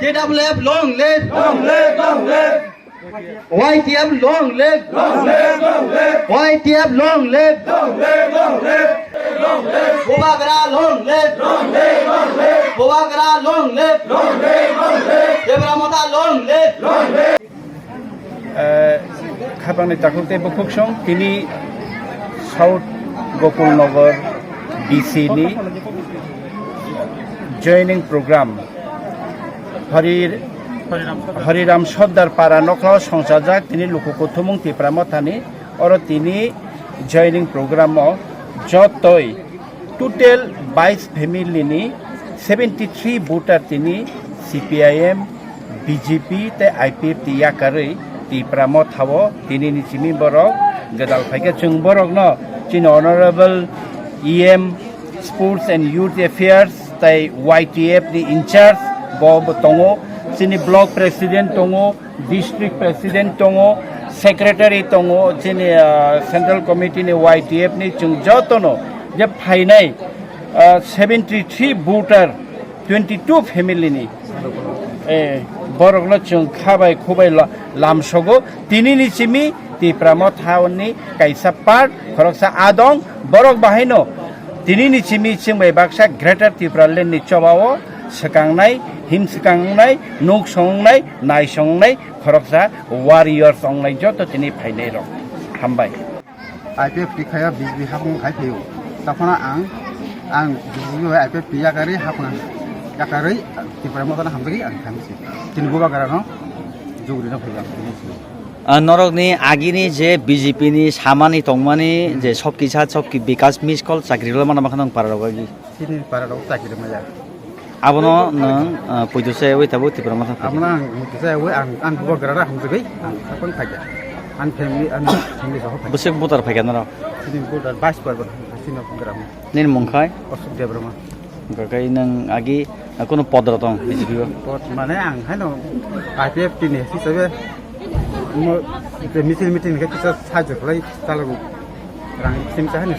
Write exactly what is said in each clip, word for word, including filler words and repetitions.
J W F long live! Long live, long live! Y T F long live! Long live, long live! Y T F long live! Long live, long live! Long live! Bubagra long live! Long live, long live! Bubagra long live! Long live, long live! Debra Motha long live! Long live! Eh, khapangni takhuk tei bukhuksong tini South Gokul Nagar B C ni joining program Hari Hariram Sordar para nokhlao songchajak tini luku kuthumung Tipra Mothani oro tini joining program o jotoi total bais family ni seventy three voter tini C P I M, B J P tei I P F T yakarwi Tipra Motha o tini ni simi borok gwdal phaikhe chwng borokno chini honorable E M Sports and Youth Affairs tei Y T F ni in charge bo bo tongo, chini block president tongo, district president tongo, secretary tongo, chini, ah, central committee ni Y T F ni chwng jotono je phainai, ah, seventy three voter, twenty two family ni, eh, borokno chwng khabai khubai la-, lamsogo. Tini ni simi Tipra Motha ni kaisa part, khoroksa adong, borok bahaino tini ni simi chwng bai baksa Greater Tipraland ni choba o swkangnai, him swkangnai, nuk songnai, nai songnai, khoroksa warriors wngnai joto tini phainai rok. Hambai. I P F T khaya B J P hapung khai phaio. Taphana ang, ang B J P bai I P F T yakarwi hapung yakarwi Tipra Motha no hamjagwi ang khamsi. Tini bubagra no jugri no phaiba. Ah, norokni agini je B J P ni samani tongmani je Sabki Saath Sabki Vikas miss call chakri rwla mana bakha nang para rok agi. Chini para rok chakri maya. Abono nwng, ah, poito se oi tabuk Tipra Motha phai. Abono ang poito se oi ang, ang bubagra ra hamjagwi ang sakon phaikha. Ang family, ang family soho phaikha. Bwswk voter phaikha norok? Chini voter bais par bar chini gram. Nini mung khai? Ashok Debbarma. Hwnkhe kai nwng agi, ah, kunu podro tong B J P o? Pod mane ang haino I P F T ni hisabe mo je meeting meeting khe kisa sahajyo khlai chalago. Rang sim cha haino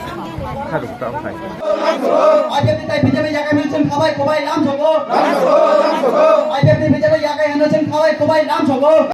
kharok ta khai. I P F T tei B J P yakarwi chwng khabai khubai lamsogo. I P F T B J P yakarwi hino chwng khabai khubai lamsogo.